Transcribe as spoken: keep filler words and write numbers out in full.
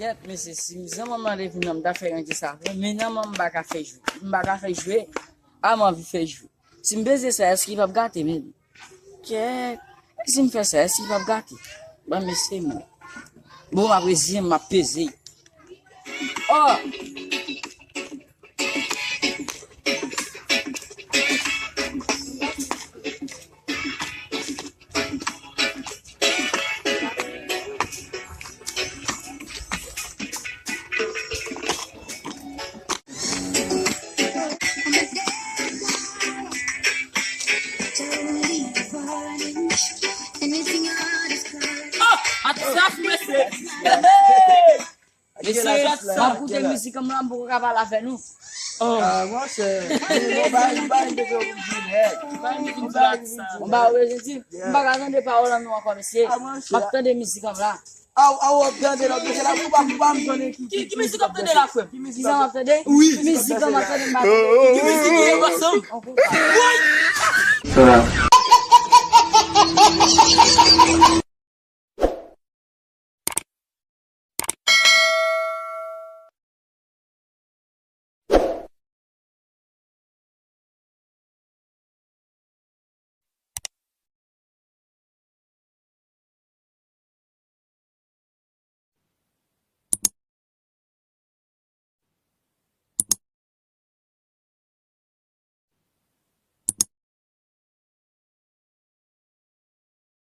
Kèt, mesye, si zanmanm nan te vin nan, m ta fè ranke sa vre, men nanm an m pa ka fè jwe. M pa ka fè jwe, a m anvi fè jwe. Si m peze sa, èske li p ap gate, men? Kèt, si m fè sa, èske li p ap gate? Ban m eseye, mwen. Bon, m ap reziyen m, m ap peze. Oh! Oh, atis sa fou, mesye. Mesye, m ap koute mizik an m la, m poko ka pale avè nou. Ah, monchè. Yon bagay, yon bagay m bezwen pou m di nèg. Yon bagay ou bezwen di. M pa ka tande pawòl an nou ankò, mesye. M ap tande mizik an m la. Aw, aw, w ap tande l, w ap tande l, ou pa, ou pa m konnen ki, ki, ki mizik w ap tande la, frè m? Ki mizik w ap tande? Wi. Mizik an m ap tande, m pa tande. Ki mizik ou ye, ansanm? On konpa.